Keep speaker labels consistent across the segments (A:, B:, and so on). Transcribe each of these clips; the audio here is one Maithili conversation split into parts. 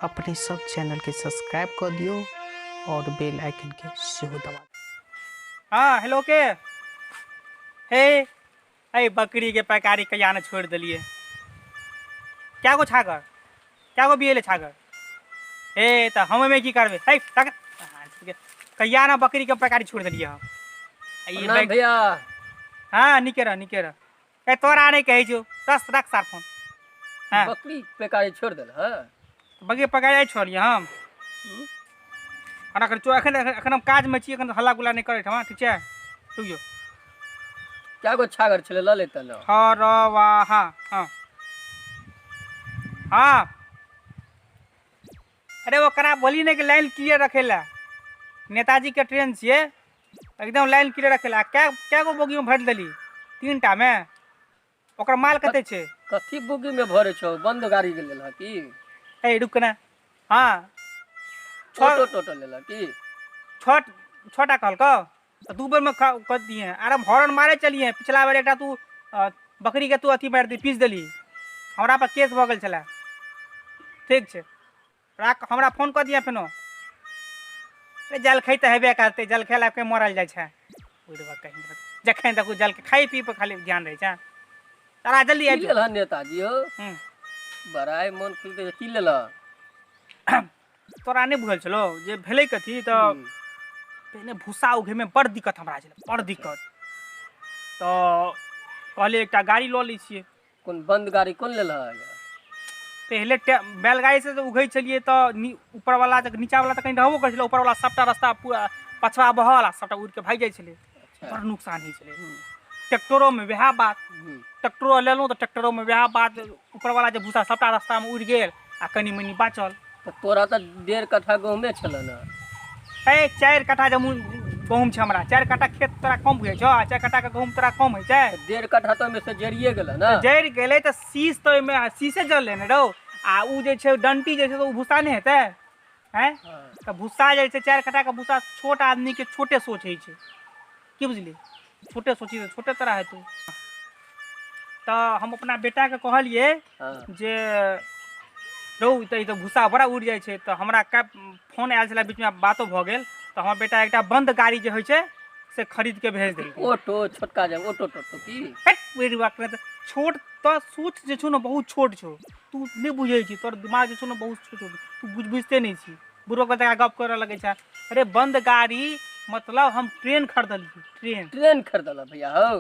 A: अपने सब चैनलके सब्सक्राइब कऽ दियौ आओर बेल आइकनके सेहो दबा
B: हाँ हेलो के हे अरे बकरी के पैकारी कहिया ने छोड़ दिलिए। क्या गो छागर, क्या गो बियले छागर? हे तऽ हम ओहिमे की करबै? हे तक कहिया ने बकरी के पैकारी छोड़ दिलिए हम। ई
C: प्रणाम
B: बैग-
C: भैया।
B: हाँ नीके रह, नीके रह। ए तोरा नहीं कहै छौ, रस रख सार फोन। हाँ।
C: बकरी पैकारी छोड़ देल हँ?
B: बकरी पैकारी छोड़लिए हम। हमरा चो एखन एखन हम काजमे छी, एखन हल्ला गुल्ला नहि करै ठाम, ठीक छै? रुक जो।
C: क्या गो छागर छलै लऽ लेतै न?
B: ह र वा हा। हाँ हाँ, अरे ओकरा बोली नहीं कि लाइन क्लियर रखे ला, नेताजी के ट्रेन छियै, एकदम लाइन क्लियर रखे ला। कै कै गो बोगी में भरि देली? तीन टा में। ओकर माल कते छै?
C: कथी बोगी में भरे छौ? बंद गाड़ी के लेल की?
B: ए रुक ना। हाँ
C: ऑटो टोटो लेल की?
B: छठ छटा कहलकौ तऽ दू बेर में कऽ दिए। आर हम हॉर्न मारे चलिए। पिछला बेर एकटा तू बकरी के तू अथी मारि दी, पीस देली, हमरा पर केस भऽ गेल छलै। ठीक छै, राख, हमरा फोन कऽ दिअ फेनो। अरे जलखै तऽ हेबे करतै, जलखै लए के मरल जाइ छै? बुढ़बा कहीं जखन देखू जल खाइ पी पर खाली ध्यान रहै छै तारा। जल्दी
C: की
B: आबि
C: लेल नेताजी हो? बड़ाई मन खुल की लेल?
B: तोरा नहि बुझल छलो जे भेलै कथी? तऽ पहिने भूसा उघैमे बड़ दिक्कत हमरा छलै, बड़ दिक्कत। तऽ कहलियै एकटा गाड़ी लऽ लै छियै।
C: कोन बंद गाड़ी कोन लेल है?
B: पहिले बैलगाड़ी से उघै छलियै तऽ ऊपरवला तऽ नीचावला तऽ कनि रहबो करै छलै, ऊपरवला सबटा रास्ता पूरा पछवा बहल आ सबटा उड़ि के भागि जाइ छलै। बड़ नुकसान होइ छलै। ट्रैक्टरोमे वएह बात। ट्रैक्टरो लेलहुँ तऽ ट्रैक्टरोमे वएह बात, ऊपरवला जे भूसा सबटा रास्तामे उड़ि गेल आ कनि मनि बाँचल।
C: तऽ तोरा तऽ 1.5 कट्ठा गहूमे छलै ने?
B: ए 4 कट्ठा जमीन गहूम छै हमरा। 4 कट्ठा खेत तोरा कम बुझै छौ? आ 4 कट्ठाके गहूम तोरा कम होइ छै?
C: 1.5 कट्ठा तऽ ओहिमे से जरिए गेलै ने।
B: जरि गेलै तऽ शीश तऽ ओहिमे शीशे जललै ने रौ। आ ओ जे छै डंटी जे छै, तऽ ओ भूसा नहि हेतै? आँय, तऽ भूसा जे छै 4 कट्ठाके भूसा। छोट आदमीके छोटे सोच होइ छै, की बुझली? छोटे सोची तऽ छोटे तोरा हेतौ। तऽ हम अपना बेटाके कहलियै जे रौ, ई तऽ भूसा बड़ा उड़ि जाइ छै। तऽ हमरा फोन आयल छलै बीचमे, बातो भऽ गेल, तऽ हमर बेटा एकटा बन्द गाड़ी जे होइ छै से खरीदके भेज देलकै।
C: ऑटो, छोटका जे ऑटो टोटो की?
B: हट, बुढ़बा के तऽ छोट तऽ सोच जे छौ ने बहुत छोट छौ, तू नहि बुझै छी। तोहर दिमाग जे छौ ने बहुत छोट छौ, तू बुझते नहि छी। बुढ़बा जकाँ गप करऽ लगै छै। अरे बन्द गाड़ी मतलब हम ट्रेन खरीदलियै, ट्रेन।
C: ट्रेन खरीदल भैया हौ?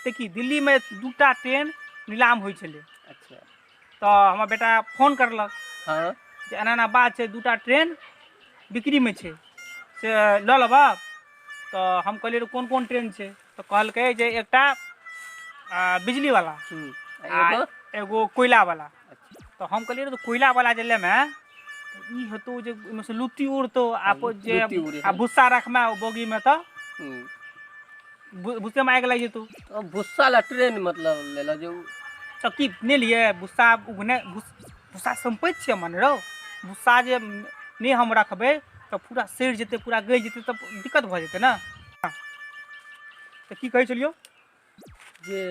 B: देखी, दिल्लीमे दूटा ट्रेन नीलाम होइ छलै। तऽ हमर बेटा फोन करलक जे एना एना बात छै, दूटा ट्रेन बिक्रीमे छै, से लऽ लेबह? तऽ हम कहलियै कोन कोन ट्रेन छै? तऽ कहलकै जे एकटा बिजलीवला आ एगो कोयलावला। तऽ हम कहलियै तऽ कोयलावला जे लेमे तऽ ई हेतौ जे ओहिमे से लुत्ती उड़तौ आ जे आ भुस्सा रखमे ओ बोगीमे तऽ भुस्सेमे आगि लागि जेतौ।
C: तऽ भुस्सा ला ट्रेन मतलब लेलऽ जे?
B: तऽ की नहि लिए भुस्सा उघने? भुस्सा सम्पति छै मने रौ। भुस्सा जे नहि हम रखबै तऽ पूरा सड़ि जेतै, पूरा गलि जेतै, तऽ दिक्कत भऽ जेतै ने। तऽ की कहै छलियौ?
C: जे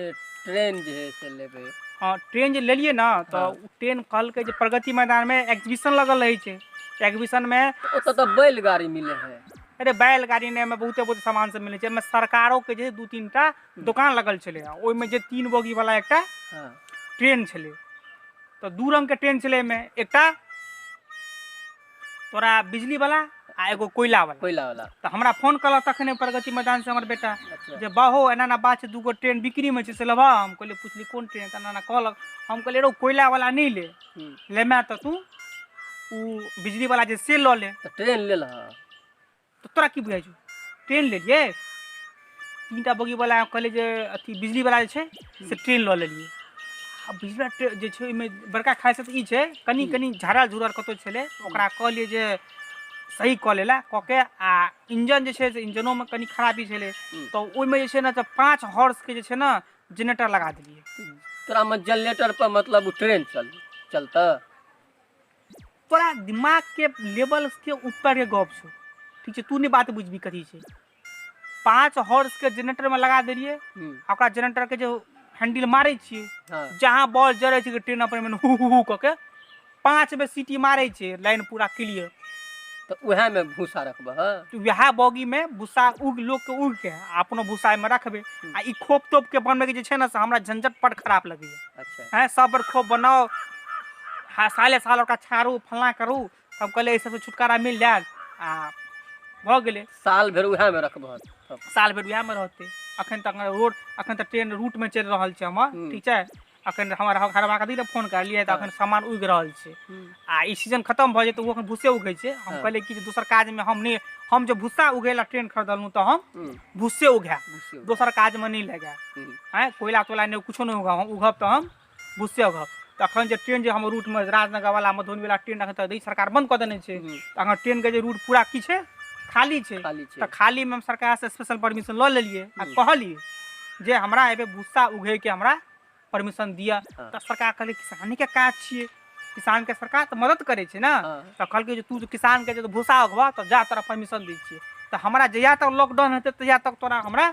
C: ट्रेन जे है से लेबै।
B: हँ, ट्रेन जे लेलियै ने तऽ ट्रेन कहलकै जे प्रगति मैदानमे एग्जीबिशन लगल रहै छै, एग्जीबिशनमे।
C: ओतऽ तऽ बैलगाड़ी मिलै है।
B: अरे बैलगाड़ी नहि, ओहिमे बहुते बहुते सामान सब मिलै छै। ओहिमे सरकारोके जे 2-3 टा दोकान लगल छलै, ओहिमे जे 3 बोगीवला एकटा ट्रेन छलै। तऽ 2 रङ्गके ट्रेन छलै एहिमे, एकटा तोरा बिजलीवला आ एगो कोयलावला।
C: कोयलावला।
B: तऽ हमरा फोन कयलक तखने प्रगति मैदानसँ हमर बेटा जे बाहो, एना एना बात छै, 2 गो ट्रेन बिक्रीमे छै, से लेबह? हम कहलियै, पुछली कोन ट्रेन, तऽ एना एना कहलक। हम कहलियै रौ, कोयलावला नहि ले, लेमे तऽ तू ओ बिजलीवला जे से लऽ ले।
C: तऽ ट्रेन लेल?
B: तऽ तोरा की बुझाइ छौ? ट्रेन लेलियै 3 टा बोगीवला। कहलियै जे अथी बिजलीवला जे छै से ट्रेन लऽ लेलियै। आ बिजली जे छै ओहिमे बड़का खासियत ई छै, कनि कनि झाड़ल झुड़ल कतहु छलै, ओकरा कहलियै जे सही कऽ लै लए कऽ के। आ इंजन जे छै से इंजनोमे कनि खराबी छलै, तऽ ओहिमे जे छै ने तऽ 5 हॉर्सके जे छै ने जेनरेटर लगा देलियै।
C: तोरामे जनरेटर पर मतलब ट्रेन चलतै?
B: तोरा दिमागके लेवलके ऊपरके गप छौ, ठीक छै? तू नहि बात बुझबी कथी छै। 5 हॉर्सके जेनरेटरमे लगा देलियै आ ओकरा जेनरेटरके जे हैंडल मारै छियै, जहाँ बॉल जरै छै, ट्रेन अपने हु हु हु कऽ के 5 बेर सीटी मारै छै, लाइन पूरा क्लियर।
C: तऽ उएह मे भूसा रखबह?
B: तऽ वएह बॉगी मे भूसा उग लोक के उग के आ अपनो भूसा एहिमे रखबै। आ ई खोप तोप के बनबै के जे छै ने से हमरा झंझट बड़ खराब लगैया।
C: अच्छा।
B: हैं, सब बेर खोप बनाउ, हा साले साल ओकरा छाड़ू, फल्लाँ करू। हम कहलियै एहि सबसँ छुटकारा मिल जायत आ भऽ गेलै।
C: साल भरि उएह मे रखबह तब?
B: साल भरि उएह मे रहतै। अखन तक रोड, अखन तऽ ट्रेन रूट मे चलि रहल छै हमर। ठीक छै, अखन हमर हरबा के दिन फोन करलियै तऽ अखन सामान उगि रहल छै। आ ई सीजन खतम भऽ जेतै, ओ अखन भूसे उगै छै। हम कहलियै कि जे दोसर काजमे हम नहि, हम जे भूसा उगै लए ट्रेन खरीदलहुँ तऽ हम भूसे उगायब, दोसर काजमे नहि लगायब। आँय, कोयला तोयला नहि, कुछो नहि उगाब, हम उगब तऽ हम भूसे उगब। तऽ अखन जे ट्रेन जे हमर रूटमे राजनगर वाला मधुबनी वाला ट्रेन अखन तऽ सरकार बंद कऽ देने छै। तऽ अखन ट्रेनके जे रूट पूरा की छै, खाली छै।
C: खाली छै।
B: तऽ खालीमे हम सरकारसँ स्पेशल परमिशन लऽ लेलियै आ कहलियै जे हमरा एहिबेर भूसा उघैके हमरा परमिशन दिअ। तऽ सरकार कहलकै किसानीके काज छियै, किसानके सरकार तऽ मदद करै छै ने। तऽ कहलकै जे तू किसानके जे भूसा उघबह तऽ जा, तोरा परमिशन दै छियै। तऽ हमरा जहिया तक लॉकडाउन हेतै तहिया तक तोरा हमरा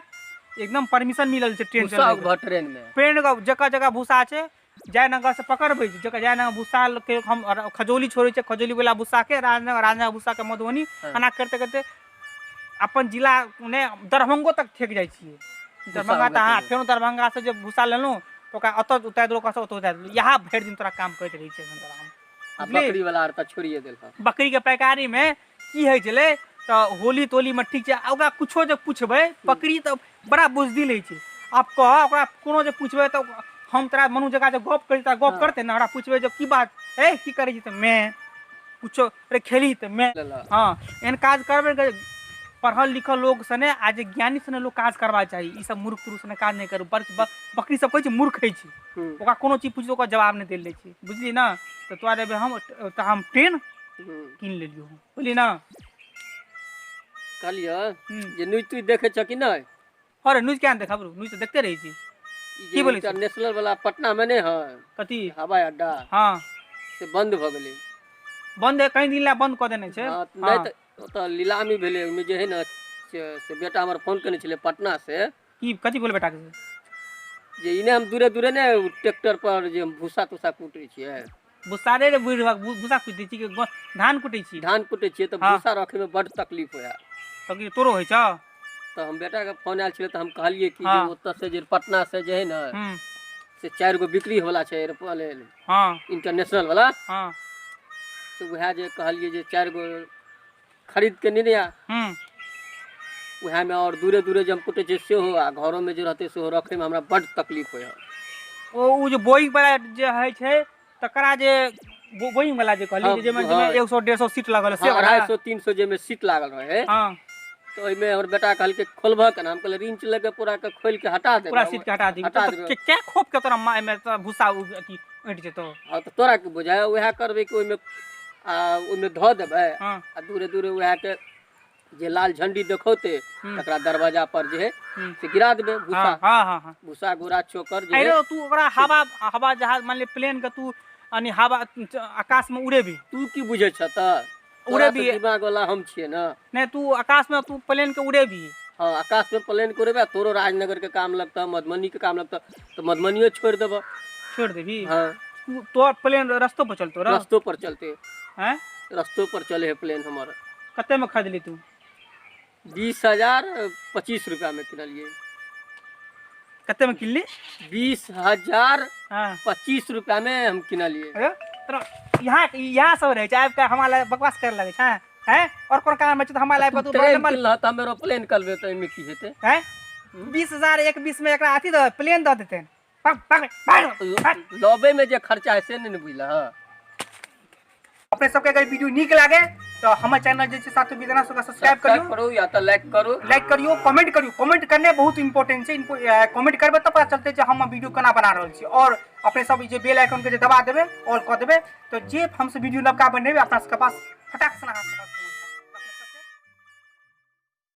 B: एकदम परमिशन मिलल छै ट्रेन
C: भूसा
B: चलबैके।
C: उघबह ट्रेनमे?
B: ट्रेन के जगह जगह भूसा छै, जयनगर से पकड़बै छै, जकर जयनगर भूसा के हम खजौली छोड़ै छै, खजौली वाला भूसा के राजनगर, राजनगर भूसा के मधुबनी, एना करते करते अपन जिला ने दरभंगो तक ठेक जाइ छियै। दरभंगा तऽ हँ, फेरो दरभंगा से जे भूसा लेलहुँ तऽ ओकरा ओतऽ उतारि देलहुँ, ओकरा ओतऽ उतारि देलहुँ। इएह भरि दिन तोरा काम करैत रहै छै एखन तोरा हम।
C: आ
B: बुझलिही?
C: बकरी वाला आर तऽ छोड़िए देलक।
B: बकरी के पैकारी मे की होइ छलै तऽ होली तोली मे ठीक छै, आ ओकरा कुछो जे पुछबै, बकरी तऽ बड़ा बुजदिल होइ छै। आब कह, ओकरा कोनो जे पुछबै तऽ हम तोरा मनु जकाँ जे गप करी तऽ गप करतै ने। हमरा पुछबै जे की बात, ए की करै छी तऽ मैं कुछो, अरे खेली तऽ मैं। हँ, एहन काज करबै ने। पढ़ल लिखल लोक सने आ जे ज्ञानी सने लोक काज करबाक चाही। ई सब मूर्ख तुर्ख सने काज नहि करू। बकरी सब कहै छै मूर्ख होइ छै, ओकरा कोनो चीज पुछबै ओकरा जवाब नहि देल जाइ छै, बुझली ने? तऽ तोरा देबै हम तऽ हम ट्रेन कीन लेलियौ, बुझली ने?
C: कहलियै जे न्यूज तुज देखै छ कि नहि?
B: अरे न्यूज किया नहि देखब? न्यूज तऽ देखते रहै छी।
C: की बोलै? इंटरनेशनल वाला पटना मे नहि है?
B: कथी?
C: हवाई अड्डा।
B: हँ,
C: से बंद भऽ गेलै।
B: बंद है, कई दिन ला बंद कऽ देने छै।
C: नहि तऽ ओतऽ नीलामी भेलै, ओहिमे जे है ने से बेटा हमर फोन केने छलै पटना से।
B: की कथी बोल बेटा के?
C: जे ई नहि हम दूरे दूरे ने ट्रैक्टर पर जे हम भूसा तूसा कूटै छियै।
B: भूसा रे बुढ़, भूसा कुटै छी कि धान कुटै छी?
C: धान कुटै छियै तऽ भूसा रखैमे बड्ड तकलीफ होइ है।
B: तकलीफ तोरो होइ छौ?
C: तऽ हम बेटाके फोन आयल छलै तऽ हम कहलियै कि जे ओतऽ से जे पटना से जे है ने से 4 गो बिक्री होवला छै एरोप्लेन। इंटरनेशनल वाला। से उएह जे कहलियै जे 4 गो खरीद के नेने आ। उएहमे आओर दूरे दूरे जे हम कुटै छियै सेहो आ घरोमे जे रहतै सेहो रखैमे हमरा बड्ड तकलीफ होइ है।
B: ओ जे बोइंग वाला जे होइ छै तकरा जे बोइंग वाला जे कहली जे जाहिमे जाहिमे 100 150 सीट लागल से?
C: 250 300 जाहिमे सीट लागल रहै। तऽ ओहिमे हमर बेटा कहलकै खोलबह केना? हम कहलियै रिंच लऽ के पूरा के खोलि के हटा देबै।
B: पूरा सीट के हटा देबै।
C: हटा देबै।
B: के खोप के तोरा एहिमे तोरा भूसा अथी ऐंठ जेतौ।
C: हँ, तऽ तोरा के बुझाय उएह करबै कि ओहिमे आ ओहिमे धऽ देबै आ दूरे दूरे उएह के जे लाल झंडी देखौते तकरा दरवाजा पर जे है से गिरा देबै भूसा।
B: हँ हँ हँ
C: भूसा गोरा चोकर जे।
B: अरे तू ओकरा हवा हवा जहाज मान ले प्लेन के तू यानी हवा आकाश में उड़ेबी।
C: तू की बुझै छ तऽ?
B: उड़ेबी।
C: दिमाग वाला हम छियै ने।
B: नहि, तू आकाश में तू प्लेन के उड़ेबी।
C: हँ, आकाश में प्लेन के उड़ेबै, तोरो राजनगर के काम लगतऽ, मधुबनी के काम लगतऽ तऽ मधुबनियो छोड़ि देबऽ।
B: छोड़ि देबी?
C: हँ।
B: तू तोर प्लेन रस्तो पर चलतो?
C: रस्तो पर चलते।
B: हैं?
C: रस्तो पर चले है प्लेन हमर।
B: कते में खरीदली तू?
C: 20,025 रुपया में किनलियै।
B: कते में किनली?
C: 20,000
B: हाँ
C: 25 रुपया में हम किनलियै।
B: अरे तोरा यहाँ यहाँ सब रहै छै, आबि कऽ हमरा लग बकवास करे लगै छै। हैं, और कोन काम छै तऽ हमरा लग
C: तू ट्रेन किनलह तऽ हम एरोप्लेन करबै तऽ एहिमे की हेतै?
B: हैं, 20,000 एक बीस में एकरा अथी दऽ प्लेन दऽ देतै। भाग भाग भाग भाग।
C: लबे में जे खर्चा है से नहि ने बुझलह।
B: अपने सबके अगर वीडियो नीक लागे तऽ हमर चैनल जे छै सातु बिजना से ओकरा सब्सक्राइब करियौ।
C: करू या तऽ लाइक करू।
B: लाइक करियौ, कमेंट करियौ। कमेंट करने बहुत इंपॉर्टेंट छै। कमेंट करबै तऽ पता चलतै जे हम वीडियो केना बना रहल छी। और अपने सब ई जे बेल आइकन के जे दबा देबै, ऑल कऽ देबै, तऽ जे हमसब वीडियो नवका बनेबै अपना सबके पास फटाक से अहाँ सबके पास।